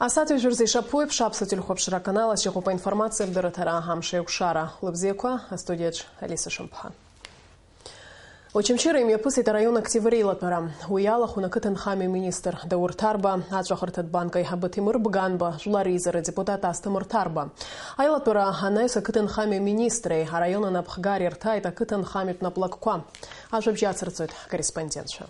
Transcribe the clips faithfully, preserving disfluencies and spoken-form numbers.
Асааҭ ҩажәа рзы ишаԥу еиԥш, Аԥсуа телехәаԥшра аканал ахь иҟоуп аинформациа абдырраҭара Амш еиқәшара. Лыбзиақәа, астудиаҿ Алиса Шамԥҳа. Очамчыра имҩаԥысит араион актив реилатәара. Уи иалахәын ақыҭанхамҩа министр Даур Ҭарба, аҵәахырҭатә банк аиҳабы Ҭемыр Бганба, жәлар реизара адепутат Асҭамыр Ҭарба. Аилатәара анаҩс ақыҭанхамҩа министреи араион анапхгареи рҭааит ақыҭанхамҩатә наплакқәа. Ажәабжь ацырҵоит ҳкорреспондентцәа.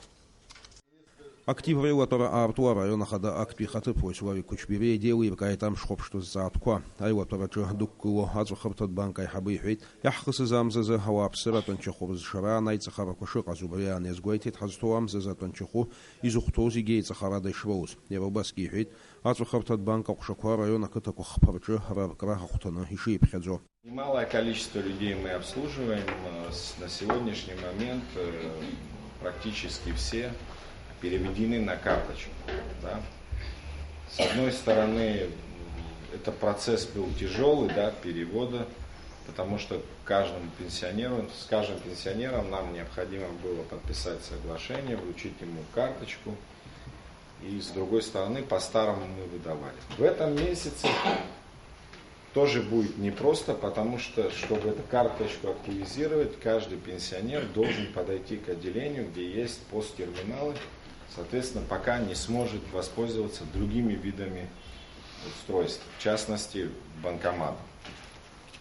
Актив реилатәара аартуа араион ахада актәи ихаҭыԥуаҩ Славик Кучбириа идеилиркааит амш хәаԥштәы зҵаатәқәа. Аилатәараҿы дықәгылоу аҵәахырҭатә банк аиҳабы иҳәеит, иаҳхысыз амзазы ауааԥсыра атәанчахәы рызшара анаҩс ҵахарақәа шыҟаз, убри аан иазгәеиҭеит ҳазҭоу амзазы атәанчахәы изыхәҭоу зегьы еиҵахарада ишроуз. Иара убасгьы иҳәеит, аҵәахырҭатә банк аҟәшақәа араион ақыҭақәа хԥа рҿы раркра ахәҭаны ишиԥхьаӡо. Немалое количество людей мы обслуживаем. Э, с-, на сегодняшний момент, э, практически все переведены на карточку. Да? С одной стороны, м, это процесс был тяжелый, да, перевода, потому что каждому пенсионеру, с каждым пенсионером нам необходимо было подписать соглашение, вручить ему карточку. И с другой стороны, по-старому мы выдавали. В этом месяце тоже будет непросто, потому что, чтобы эту карточку активизировать, каждый пенсионер должен подойти к отделению, где есть пос-терминалы, соответственно, пока не сможет воспользоваться другими видами устройств, в частности, банкоматом,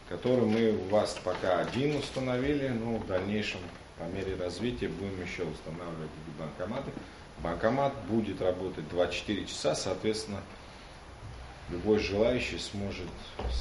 который мы у вас пока один установили, но в дальнейшем, по мере развития, будем еще устанавливать эти банкоматы. Банкомат будет работать двадцать четыре часа, соответственно, любой желающий сможет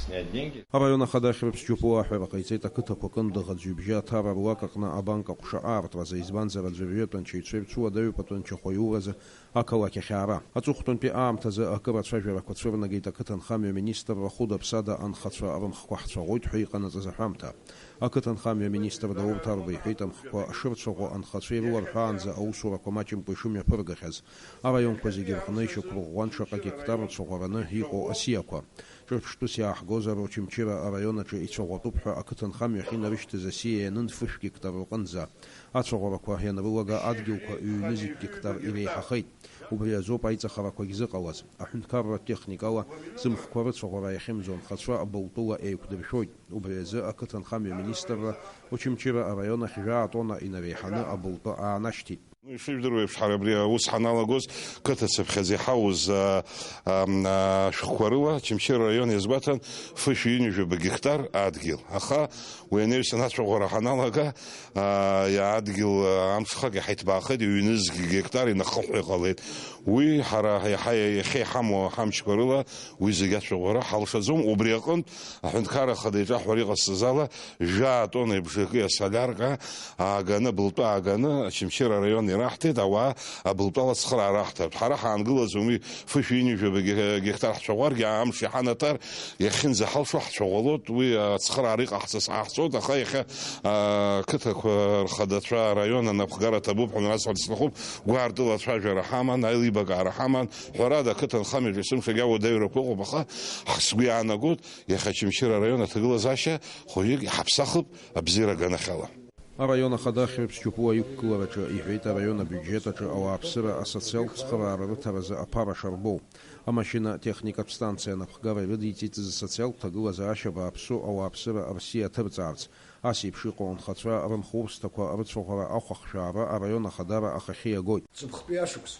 снять деньги. Араион ахада ахьрыԥсџьупу аҳәара ҟаиҵеит ақыҭақәа кындыӷ аӡҩыбжьы аҭара руак аҟны абанк аҟәша аартразы, избанзар аӡәырҩы атәанчаҩцәа ирцәуадаҩуп атәанчахәы аиуразы ақалақь ахь аара. Аҵыхәтәантәи аамҭазы акыр ацәажәарақәа цәырнагеит ақыҭанхамҩа министрра хәыда-ԥсада анхацәа рымхқәа ҳцәаӷәоит ҳәа иҟанаҵаз аҳәамҭа. Ақыҭанхамҩа министр Даур Ҭарба иҳәеит, амхқәа шырцәаӷәо анхацәа ирыларҳәаанӡа аусурақәа маҷымкәа ишымҩаԥыргахьаз. Араионқәа зегьы рҟны ишьақәырӷәӷәан шаҟа гектар рцәаӷәараны иҟоу асиақәа. Ҿырԥштәыс иааҳгозар, Очамчыра араион аҿы ицәаӷәатәуп ҳәа ақыҭанхамҩа ахьынарышьҭыз асиа ианын фышә гектар рҟынӡа. Ацәаӷәарақәа ианрылага адгьылқәа ҩ-нызқь гектар иреиҳахеит. Убри азоуп аиҵахарақәагь зыҟалаз. Аҳәынҭқарратә техникала зымхқәа рыцәаӷәара иахьымӡо анхацәа абылтәыла еиқәдыршәоит. Убри азы ақыҭанхамҩа министрра Очамчыра араион ахь жәаа тонна инареиҳаны абылтәы аанашьҭит. Ну, ишыжәдыруа еиԥш, ҳара абри аус ҳаналагоз, қыҭацыԥхьаӡа иҳауз, а, а, а, шәҟәқәа рыла, Очамчыра араион иазгәаҭан, фышә ҩынҩажәаба гектар адгьыл. Аха уи анаҩсан ацәаӷәара ҳаналага, а, иа-, адгьыл, а, амҽхак иаҳа иҭбаахеит, ҩ-нызқь гектар инахыҳәҳәа иҟалеит. Уи ҳара иаҳа иахьа иҳамоу ҳамчқәа рыла уи зегь ацәаӷәара ҳалшаӡом. Убри аҟынтә, аҳәынҭқарра ахада иҿаҳәара иҟасҵаз ала, жәаа тонна ибжакы асолиарка ааганы, былтәы ааганы, Очамчыра араион ираҳҭеит, ауаа абылтәала ацхыраара аҳҭартә. Ҳара ҳаангылаӡом, уи фышә ҩынҩажәаба ге-, гектар ҳцәаӷәаргьы, амш иҳанаҭар, иахьынӡаҳалшо ҳцәаӷәалоит, уи ацхыраара иҟаҳҵаз ҳаҳҵоит, аха иахьа, а, қыҭақәа рхадацәа, араион анапхгара ҭабуп ҳәа насҳәарц сҭахуп, гәаартыла ацәажәара ҳаман, аилибакаара ҳаман, ҳәарада, ақыҭанхамҩаҿы есымшагьы ауадаҩрақәа ыҟоуп, аха ҳ-, сгәы иаанагоит, иахьа Очамчыра араион аҭагылазаашьа хәҩык иҳаԥсахып абзиара аганахьала. Араион ахада ахьрыԥсџьупуа иқәгылараҿы иҳәеит араион абиуџьет аҿы ауааԥсыра асоциалтә цхыраара рыҭаразы аԥара шарбоу. Амашьына техникатә станциа анапхгара ирыдиҵеит зсоциалтә ҭагылазаашьа бааԥсу ауааԥсыра рсиа ҭырҵаарц. Ас еиԥш иҟоу анхацәа рымхурсҭақәа рыцәаӷәара ахәахшәаара араион ахадара ахахьы иагоит. Ҵыԥхтәи ашықәс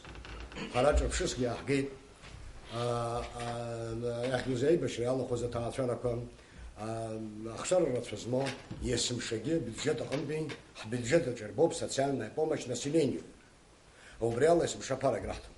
ҳара ҿырԥшысгьы иааҳгеит. Аа, аа, иахьӡыз аибашьра иалахәыз аҭаацәарақәа, аа, ахшара рацәа змоу, есымшагьы абиуџьет аҟынтәи ҳбиуџьет аҿы ирбоуп социальная помощь населению. Убри ала есымша ԥарак раҳҭон.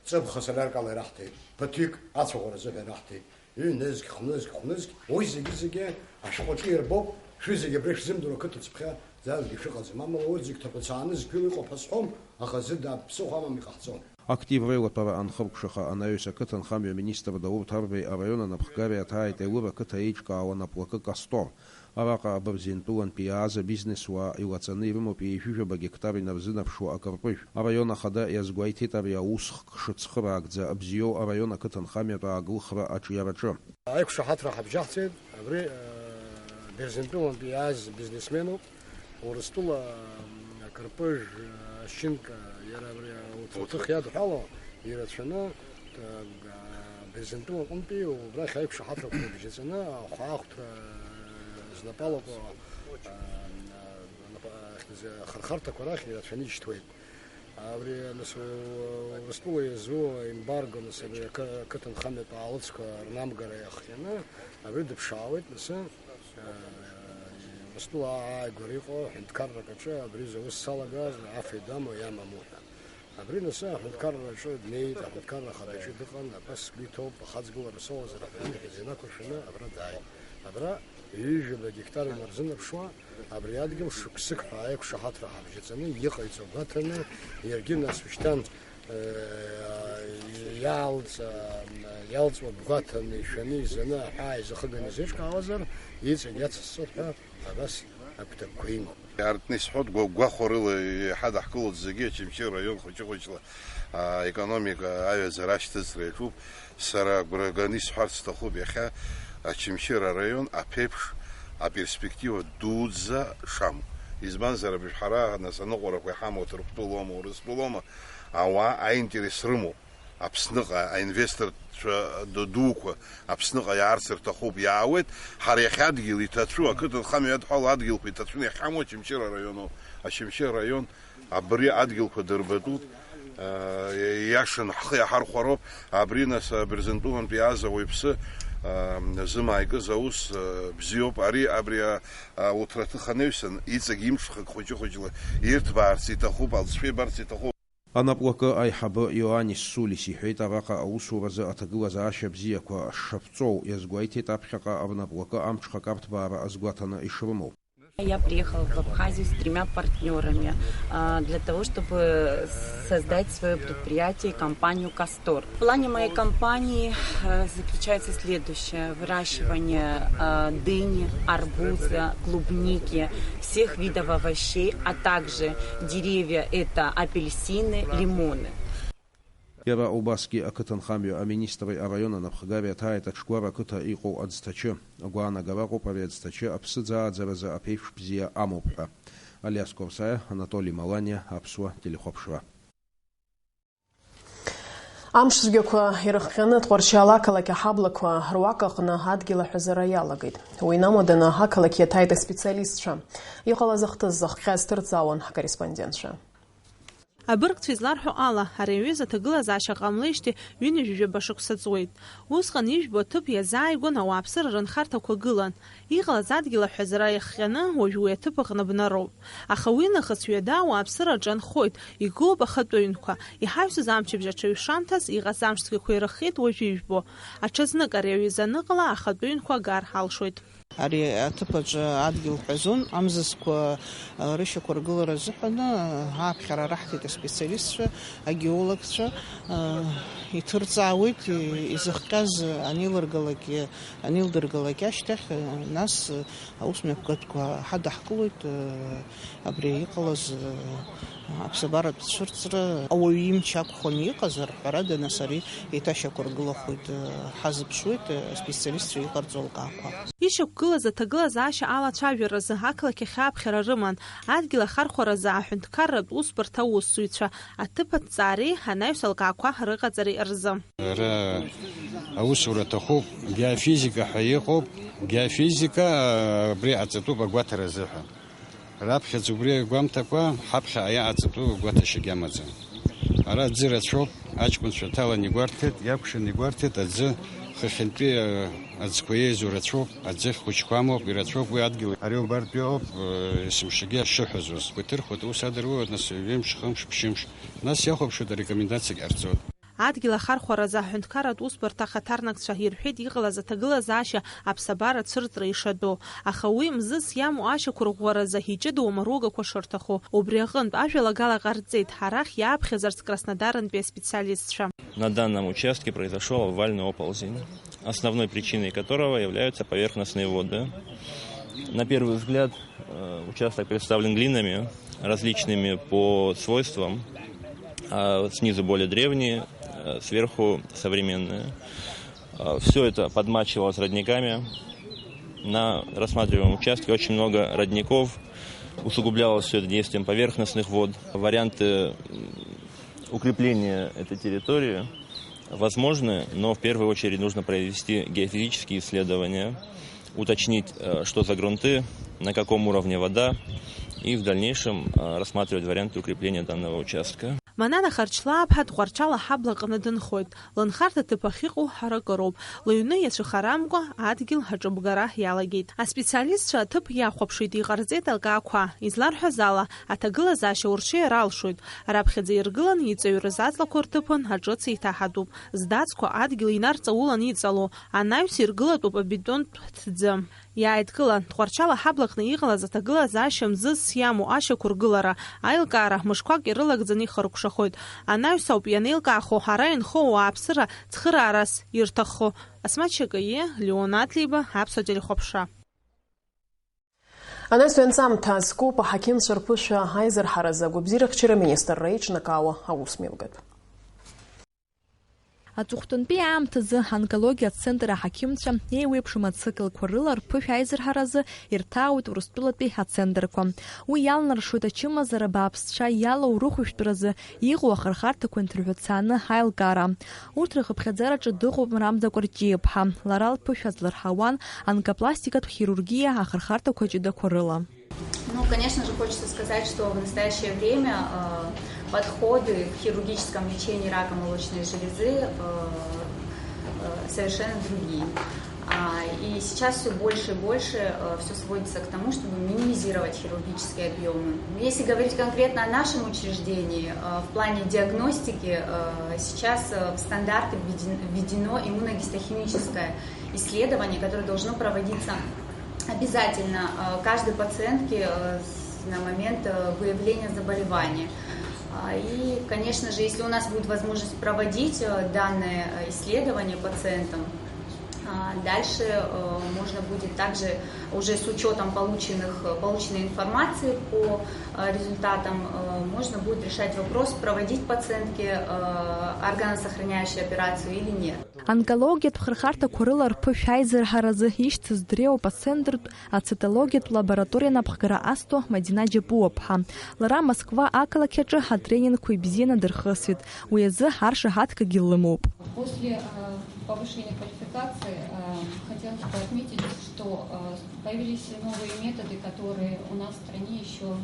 Ҵыԥх асолиаркала ираҳҭеит, ԥыҭҩык ацәаӷәара азыҳәа ираҳҭеит, ҩ-нызқь, хә-нызқь, хә-нызқь, уи зегьы-зегьы ашәҟәаҿы ирбоуп, шәызегь абра шәзымдыруа қыҭа цыԥхьаӡазгьы шыҟаӡам, амала урҭ зегь ҭаҳәацааны зқьыла иҟоуп ҳәа сҳәом, аха зыда ԥсыхәа амам иҟаҳҵом. Актив реилатәара анхыркәшаха анаҩс ақыҭанхамҩа министр Даур Ҭарбеи араион анапхгареи аҭааит Елыр ақыҭа еиҿкаауа наплакы Кастор. Араҟа абырзентәылантәи иааз абизнесуаа илаҵаны ирымоуп ҩажәижәаба гектар инарзынаԥшуа акырпыжә. Араион ахада иазгәеиҭеит ари аусхк шыцхыраагӡа бзиоу араион ақыҭанхамҩатә ааглыхра аҿиараҿы. Аиқәшаҳаҭра ҳабжьаҳҵеит, абри, э, Берзентәылантәи иааз бизнесменуп, Урыстәыла, м, акырпыжә, э, ашьынка, иара абри ауҭ-, уҭыхра иадҳәало ирацәаны, э, Бырзентәыла аҟынтәи убрахь аиқәшаҳаҭрақәа набжьаҵаны ахәаахәҭра знапы алаку, а, а, напа-, ахьӡ-, ахырхарҭақәа рахь ирацәаны ишьҭуеит. Абри, нас, у-, Урыстәыла иазу аембарго, нас, абри ақы-, ақыҭанхамҩатә аалыҵқәа рнамгара иахҟьаны, абри дыԥшаауеит, нас, а, Урыстәыла ааигәара иҟоу аҳәынҭқаррак аҿы абри изы аус салагаз афеидаму иамаму ҳәа. Абри, нас, аҳәынҭқарра аҿы днеит, аҳәынҭқарра ахадаҿы дыҟан, абас сгәы иҭоуп, ахаҵгылара соуазар ҳәа ииҳәаз инақәыршәаны абра дааит. Абра ҩажәа гектар инарзынаԥшуа, абри адгьыл шықәсык ҳәа аиқәшаҳаҭра ҳабжьаҵаны иҟаиҵо гәаҭаны, иаргьы, нас, ушьҭан, э, иаалҵ-, иалҵуа гәаҭаны, ишәаны, изаны, аҳәаа изахыганы изеиҿкаауазар, иҵегь иацысҵоит ҳәа абас агәҭакқәа имоуп. Артны исҳәоит, гәагәахәарыла иҳадаҳкылоит зегьы, Очамчыра араион хәыҷы-хәыҷла, а, аекономика аҩаӡара ашьҭыҵра иаҿуп. Сара агәра ганы исҳәарц сҭахуп иахьа Очамчыра араион аԥеиԥш аперспектива дуӡӡа шамоу. Избанзар, абыржә ҳара, нас, аныҟәарақәа иҳамоу Ҭырқәтәылоума, Урыстәылоума, ауаа аинтерес рымоуп. Аԥсныҟа аинвесторцәа ду-, дуқәа Аԥсныҟа иаарц рҭахуп, иаауеит. Ҳара иахьа адгьыл иҭацәу, ақыҭанхамҩа иадҳәалоу адгьылқәа иҭацәны иахьҳамоу Очамчыра араионоуп. Очамчыра араион абри адгьылқәа дырбатәуп. Иашан ҳхы иаҳархәароуп. Абри, нас, абырзентәылантә иааз ауаҩԥсы зымаа икыз аус бзиоуп. Ари, абри, ауҭраҭых анаҩсан, иҵегь имҽхак хәыҷы-хәыҷла ирҭбаарц иҭахуп, алҵшәа ибарц иҭахуп. Анаплакы аиҳабы Иоанис Сулис иҳәеит, араҟа аусуразы аҭагылазаашьа бзиақәа шаԥҵоу иазгәеиҭеит, аԥхьаҟа анаплакы амҽхак арҭбаара азгәаҭаны ишрымоу. Я приехала в Абхазию с тремя партнёрами, а, для того, чтобы создать своё предприятие и компанию «Кастор». В плане моей компании, э, заключается следующее. Выращивание, э, дыни, арбуза, клубники, всех видов овощей, а также деревья — это апельсины, лимоны. Иара убасгьы ақыҭанхамҩа аминистри араион анапхгареи аҭааит Аҽгәара ақыҭа иҟоу аӡҭачы. Агәаанагара ыҟоуп ари аӡҭачы аԥсыӡ ааӡаразы аԥеиԥш бзиа амоуп ҳәа. Алиас Корсаиа, Анатоли Маланиа, Аԥсуа телехәаԥшра. Амш цәгьақәа ирыхҟьаны Тҟәарчал ақалақь аҳаблақәа руак аҟны адгьыл аҳәазара иалагеит. Уи инамаданы ақалақь иаҭааит аспециалистцәа. Иҟалаз ахҭыс зыхҟьаз ҭырҵаауан ҳкорреспондентцәа. Абыргцәа изларҳәо ала, ари аҩыза аҭагылазаашьа ҟамлеижьҭеи ҩынҩажәижәаба шықәса ҵуеит. Усҟан ижәбо аҭыԥ иазааигәан ауааԥсыра рынхарҭақәа гылан. Иҟалаз адгьыл аҳәазара иахҟьаны уажә уи аҭыԥ аҟны бнароуп. Аха уи нахыс ҩада ауааԥсыра аҿы анхоит, игылоуп ахатәы ҩнқәа. Иҳаҩсыз амчыбжь аҽаҩ шамҭаз, иҟаз амш цәгьақәа ирыхҟьеит уажәы ижәбо. Аҽазнык ари аҩыза аныҟала, ахатәы ҩнқәа агар ҳалшоит. Ари аҭыԥ аҿы адгьыл ҳәазон, амзызқәа, а, рышьақәыргылара азыҳәан, а, ааԥхьара раҳҭеит аспециалистцәа, агеологцәа, а, иҭырҵаауеит, и-, изыхҟьаз анеилыргалак, анеилдыргалак ашьҭахь, а, нас, а, аус мҩаԥгатәқәа ҳадаҳкылоит, а, абри иҟалаз, а, аԥсабаратә цәырҵра ауаҩы имч акәхон иҟазар, ҳәарада, нас ари еиҭашьақәыргылахоит, ҳазыԥшуеит, специалистцәа иҟарҵо алкаақәа. Ишьақәгылаз аҭагылазаашьа алацәажәаразы ақалақь ахь ааԥхьара рыман, адгьыл ахархәаразы аҳәынҭқарратә усбарҭа аусзуҩцәа, аҭыԥ аҭҵаареи анаҩс алкаақәа рыҟаҵареи рзы. Ара аусура аҭахуп, геофизика ҳәа иҟоуп, геофизика, абри аҵатәуп агәаҭара азыҳәа. Раԥхьаӡа убри агәамҭакәа ҳаԥхьаҟа иааҵатәу гәаҭашьагьы амаӡам. Ара аӡы рацәоуп, аҷкәынцәа ҭалан игәарҭеит, иакәшан игәарҭеит, аӡы хыхьынтәи, э, аӡқәа еизо рацәоуп, аӡыхь хәыҷқәа амоуп, ирацәоуп уи адгьыл. Ари убартәи ауп, э, есымшагьы ашыҳәа зуз. Уи ҭырхуеит, ус адыруа, нас ҩымш, хымш, ԥшьымш. Нас иахәаԥшуеит, арекомендациагь ҟарҵоит. Адгьыл ахархәаразы аҳәынҭқарратә усбарҭа ахаҭарнакцәа ирҳәеит иҟалаз аҭагылазаашьа аԥсабара цәырҵра ишатәу, аха уи мзызс иамоу ашьақәырӷәӷәаразы иҷыдоу амаругақәа шырҭаху. Убри аҟынтә ажәалагала ҟарҵеит арахь иааԥхьаӡарц Краснодарынтәи аспециалистцәа. На данном участке произошёл обвальный оползень, основной причиной которого являются поверхностные воды. На первый взгляд, э, участок представлен глинами, различными по свойствам. А снизу более древние, э, сверху современные. Э, всё это подмачивалось родниками. На рассматриваемом участке очень много родников. Усугублялось всё это действием поверхностных вод. Варианты, м, укрепления этой территории, Возможны, но в первую очередь нужно провести геофизические исследования, уточнить, э, что за грунты, на каком уровне вода, и в дальнейшем, э, рассматривать варианты укрепления данного участка. Манана Харчлааԥҳа Тҟәарчал аҳабла аҟны дынхоит. Лынхарҭа ҭыԥ ахьыҟоу ҳаракыроуп. Лыҩны иацәыхарамкәа адгьыл аҿыбгара иалагеит. Аспециалистцәа аҭыԥ иахәаԥшит, иҟарҵеит алкаақәа. Изларҳәаз ала, аҭагылазаашьа урҽеир алшоит. Раԥхьаӡа иргылан иҵаҩрыз аҵлақәа рҭыԥан аҿыц еиҭаҳатәуп. Здацқәа адгьыл инарҵаулан иҵало, анаҩс иргылатәуп абетонтә ҭӡы. Иааидкылан, Тҟәарчал аҳаблаҟны иҟалаз аҭагылазаашьа мзызс иамоу ашьақәыргылара, аилкаара мышқәак ирылагӡаны ихыркәшахоит. Анаҩс ауп ианеилкаахо ара инхо ауааԥсыра цхыраарас ирҭаххо. Асмаҭ Шьакаиа, Леон Адлеиба, Аԥсуа телехәаԥшра. Анаҩстәи анҵамҭа зкуп аҳақьымцәа рԥышәа аизырҳаразы агәабзиарахьчара аминистрра еиҿнакаауа аусмҩаԥгатә. Аҵыхәтәантәи аамҭазы аонкологиа ацентр аҳақьымцәа еиуеиԥшым ациклқәа рыла рԥышәа аизырҳаразы ирҭаауеит Урыстәылатәи ацентрқәа. Уи иалнаршоит ачымазара бааԥсцәа иалоу рыхәышәтәразы иҟоу ахырхарҭақәа инҭырҳәцааны аилкаара. Урҭ рхыԥхьаӡараҿы дыҟоуп Мрамза Кәарҷиаԥҳа. Лара лԥышәа азлырҳауан онкопластикатә хирургиа ахырхарҭақәа ҷыдақәа рыла. Ну, конечно же, хочется сказать, что в настоящее время, э, подходы в хирургическом лечении рака молочной железы, э, э, совершенно другие. А, и сейчас всё больше и больше, э, всё сводится к тому, чтобы минимизировать хирургические объёмы. Если говорить конкретно о нашем учреждении, э, в плане диагностики, э, сейчас, э, в стандарты введен-, введено иммуногистохимическое исследование, которое должно проводиться обязательно, э, каждой пациентке, э, с-, на момент, э, выявления заболевания. А, и, конечно же, если у нас будет возможность проводить, э, данное, э, исследование пациентам, а, дальше, э, можно будет также уже с учётом полученных, э, полученной информации по, э, результатам, э, можно будет решать вопрос, проводить пациентке, э, органосохраняющую операцию или нет. Онкологиатә хырхарҭақәа рыла рԥышәа аизырҳаразы ишьҭаз дреиуоуп ацентртә ацитологиатә лабораториа напхгара азҭо Мадина Џьапуаԥҳа. Лара Москва ақалақь аҿы атренингқәа ибзианы дырхысит, уи азы аршаҳаҭгагьы лымоуп. После, э, повышения квалификации, э, хотелось бы отметить, что, э, появились новые методы, которые у нас в стране ещё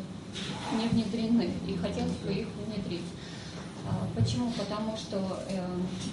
не внедрены, и хотелось бы их внедрить. А, почему? Потому что, э,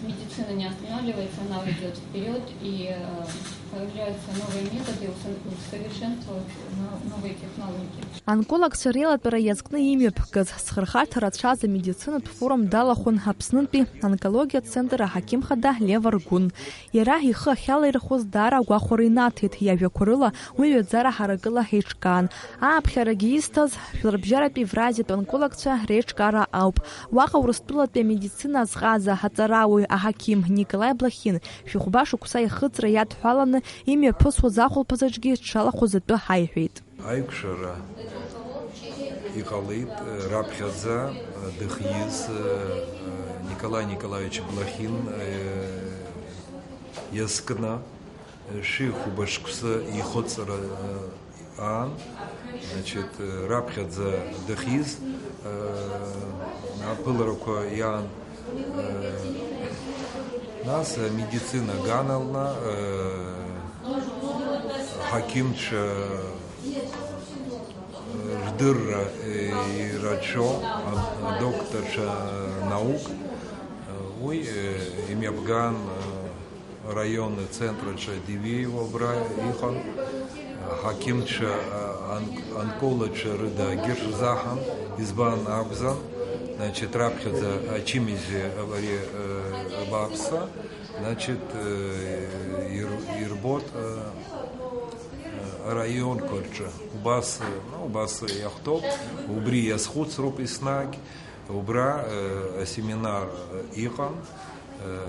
медицина не останавливается, она идёт вперёд, и, э, появляются новые методы, усо-, усовершенствуются но-, новые технологии. Онкологцәа реилатәара иазкны имҩаԥгаз, зхырхарҭа рацәаз амедицинатә форум далахәын Аԥснытәи онкологиатә центр аҳақьым хада Лев Аргәын. Иара ихы ахьалаирхәыз даара агәахәара инаҭеит, иажәақәа рыла уи ҩаӡара ҳаракыла еиҿкаан. Ааԥхьарагьы изҭаз, Жәларбжьаратәи Евразиатә онкологцәа реиҿкаара ауп. Уаҟа Урыстәылатәи амедицина азҟаза, аҵарауаҩ, аҳақьым Николаи Блохин шәи хәба шықәса ихыҵра иадҳәаланы имҩаԥысуаз ахәылԥазаҿгьы дшалахәыз атәы ҳаиҳәеит. Аиқәшәара иҟалеит, раԥхьаӡа дыхиз Николаи Николаевич Блохин иазкны шәи хәба шықәса ихыҵра аан, значит, раԥхьаӡа дахьиз, аԥыларақәа иаан, нас амедицина аганала, ҳақьымцәа рдырра ирацәоу, адокторцәа наук, уи имҩаԥган, араионный центр аҿы Дивеево абра иҟан, аҳақьымцәа, а, ан-, анкологцәа рыда агьырҭ рзаҳан, избан акәзар, значит, раԥхьаӡа ачымазаҩ абри, э, бааԥсы, значит, э, ир-, ирбоит, э, э, араионқәа рҿы. Убас, э, ну, убас иахәҭоуп, убри иазхәыцроуп еснагь. Убра, э, асеминар, э, иҟан, э,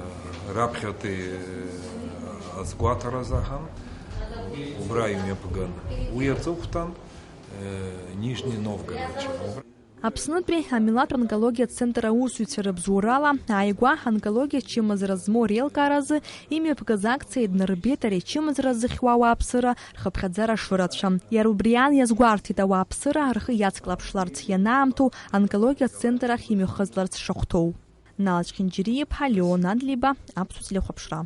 раԥхьатәи, э, азгәаҭара азыҳәан, убра имҩаԥган. Уи аҵыхәтәан, э, Нижний Новгород. Аԥснытәи амилаҭтә онкологиа центр аусзуҩцәа рыбзоурала, ааигәа онкологиа чымазара змоу реилкааразы имҩаԥгаз акциа еиднарбеит ари ачымазара зыхьуа ауааԥсыра рхыԥхьаӡара шырацәам. Иара убри аан иазгәарҭеит ауааԥсыра рхы иацклаԥшларц ианаамҭоу онкологиа центр ахь имҩахыҵларц шахәҭоу. Нал Чхинџьариа-иԥҳа, Леон Адлеиба, Аԥсуа телехәаԥшра.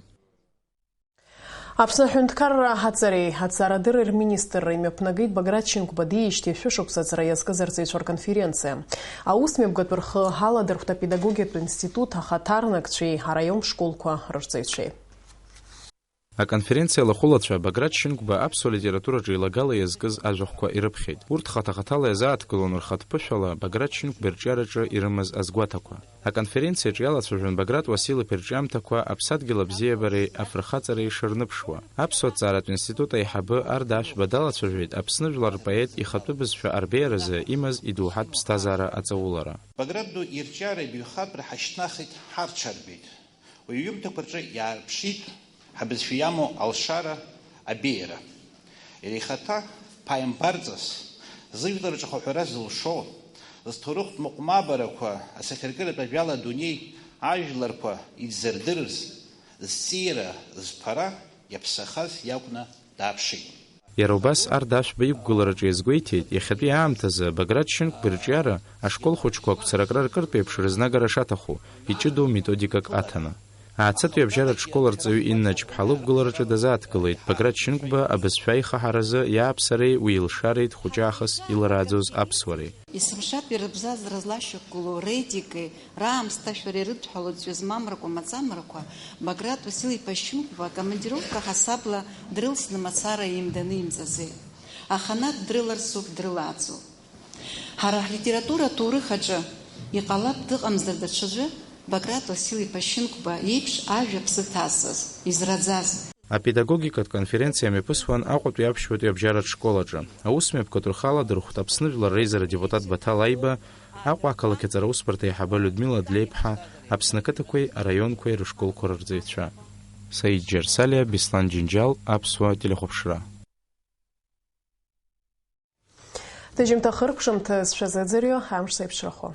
Аԥсны аҳәынҭқарра аҵареи аҵарадырреи рминистрра имҩаԥнагеит Баграт Шьынқәба диижьҭеи шәышықәса аҵара иазкыз арҵаҩцәа рконференциа. Аусмҩаԥгатә рхы аладырхәт апедагогиатә институт ахаҭарнакцәеи араион школқәа рырҵаҩцәеи. Аконференциа алахәылацәа Баграт Шьынқәба аԥсуа литератураҿы илагала иазкыз ажәахәқәа ирыԥхьеит. Урҭ хаҭа-хаҭала иазааҭгылон рхатә ԥышәала Баграт Шьынқәба ирҿиараҿы ирымаз азгәаҭақәа. Аконференциаҿы иалацәажәон Баграт Уасил-иԥа ирҿиамҭақәа аԥсадгьыл абзиабареи афырхаҵареи шырныԥшуа. Аԥсуа ҭҵааратә институт аиҳабы Арда Ашәба далацәажәеит Аԥсны жәлар рпоет ихатәы бызшәа арбеиаразы имаз идоуҳатә ԥсҭазаара аҵаулара. Баграт ду ирҿиара ибаҩхатәра ҳашьҭнахит, ҳарҽарбеит. Уи иҩымҭақәа рҿы иаарԥшит ҳабызшәа иамоу алшара, абеиара. Иара ихаҭа ԥааимбарҵас, зыжәлар рҿы ахаҳәара зылшо, зҭоурыхтә мыҟәмабарақәа, асахьаркыратә ажәала адунеи ажәларқәа идзырдырырц, зҵиира, зԥара иаԥсахаз иакәны дааԥшит. Иара убас Арда Ашәба иқәгылараҿы иазгәеиҭеит, иахьатәи аамҭазы Баграт Шьынқәба ирҿиара ашкол хәыҷқәа ақәцаракра ркыртә еиԥш рызнагара шаҭаху, иҷыдоу методикак аҭаны. Ааӡатәи абжьаратә школ арҵаҩы Инна Ачԥҳа лықәгылараҿы дазааҭгылеит Баграт Шьынқәба абызшәа аихаҳаразы иааԥсареи уи илшареи дхәыҷы аахыс иларааӡоз аԥсуареи. Есымшатә ирыбзазара злашьақәгылоу реетикеи раамсҭашәареи ирыдҳәалоу ҵҩа змам ракәым аҵамрақәа Баграт Уасил-иԥа Шьынқәба акомандировка ҳасабла дрылсны мацара имданы имҵаӡеит. Аханатә дрыларсуп, дрылааӡоуп. Ҳара ҳлитература аҭоурых аҿы иҟалап, дыҟамзар даҽаӡәы, Баграт Уасил-иԥа Шьынқәба иеиԥш ажәа аԥсы ҭазҵаз, израӡаз. Апедагогикатә конференциа мҩаԥысуан Аҟәатәи аԥшьбатәи абжьаратә школ аҿы. Аусмҩаԥгатә рхы аладырхәт Аԥсны Жәлар реизара адепутат Баҭал Аиба, Аҟәа ақалақь аҵараусбарҭа аиҳабы Людмила Длеиԥҳа, Аԥсны ақыҭақәеи араионқәеи рышколқәа рырҵаҩцәа. Саид Џьарсалиа, Беслан Џьынџьал, Аԥсуа телехәаԥшра. Ҭыжьымҭа хыркәшамҭа зшәазыӡырҩуа амш зеиԥшрахо.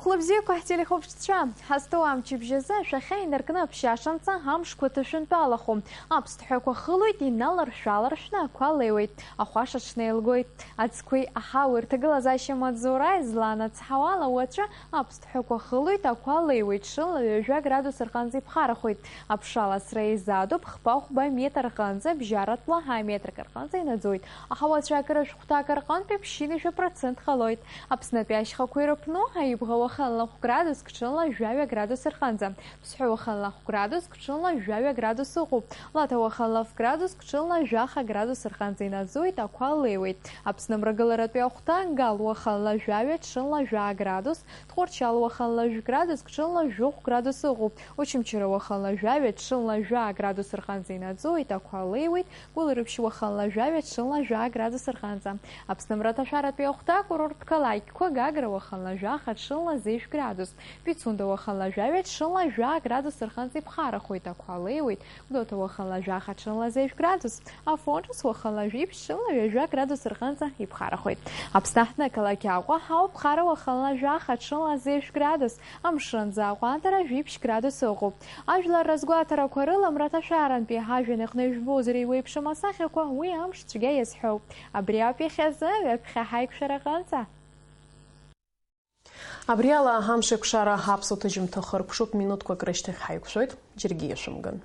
Хәлыбзиақәа ҳтелехәаԥшцәа, ҳазҭоу амчыбжь азы ашәахьа инаркны аԥшьашанҵа амшқәа ҭышәынтәалахо, аԥсҭҳәақәа хылоит, иналаршә-ааларшәны ақәа леиуеит, ахәаша ҽнеилгоит. Аӡқәеи аҳауеи рҭагылазаашьа маҵзура изланацҳауала уаҵәы аԥсҭҳәақәа хылоит, ақәа леиуеит, ҽынла ҩажәа градус рҟынӡа иԥхарахоит. Аԥша аласра еизадоуп хԥа-хәба метр рҟынӡа, бжьаратәла аметрак рҟынӡа инаӡоит. Аҳауа ацәаакыра шәҟәҭак рҟынтәи ԥшьынҩажәа процент ҟалоит. Аԥснытәи ашьхақәа ирыԥну, Аибӷа уахынла хә градуск, ҽынла жәаҩа градус рҟынӡа. Ԥсҳәы уахынла хә градуск, ҽынла жәаҩа градус ыҟоуп. Лаҭа уахынла ф градуск, ҽынла жәаха градус рҟынӡа инаӡоит, ақәа леиуеит. Аԥсны мрагыларатәи ахәҭа, Гал уахынла жәаҩа, ҽынла жәаа градус, Тҟәарчал уахынла жәә градуск, ҽынла жәохә градус ыҟоуп. Очамчыра уахынла жәаҩа, ҽынла жәаа градус рҟынӡа инаӡоит, ақәа леиуеит. Гәылрыԥшь уахынла жәаҩа, ҽынла жәаа градус рҟынӡа. Аԥсны мраҭашәаратәи ахәҭа, акурорттә қалақьқәа, Гагра уахынла жәаха, ҽынла зежә градус, Пицунда уахынла жәаҩа, ҽынла жәаа градус рҟынӡа иԥхарахоит, ақәа леиуеит. Гәдоуҭа уахынла жәаха, ҽынла зежә градус, Афон ҿыц уахынла жәиԥшь, ҽынла ҩажәа градус рҟынӡа иԥхарахоит. Аԥсны аҳҭнықалақь Аҟәа ауп, ԥхара уахынла жәаха, ҽынла зежә градус, амшынӡы аҟәандара жәиԥшь градус ыҟоуп. Ажәлар разгәаҭарақәа рыла, мраҭашәарантәи ҳажәҩан аҟны ижәбозар еиуеиԥшым асахьақәа, уи амш цәгьа иазҳәоуп. Абри ауп иахьазы, ҩаԥхьа ҳаиқәшәара аҟынӡа. Абри ала амш еиқәшара аԥсуа ҭыжьымҭа хыркәшоуп, минуҭқәак рышьҭахь ҳаиқәшәоит, џьаргьы иашәымган.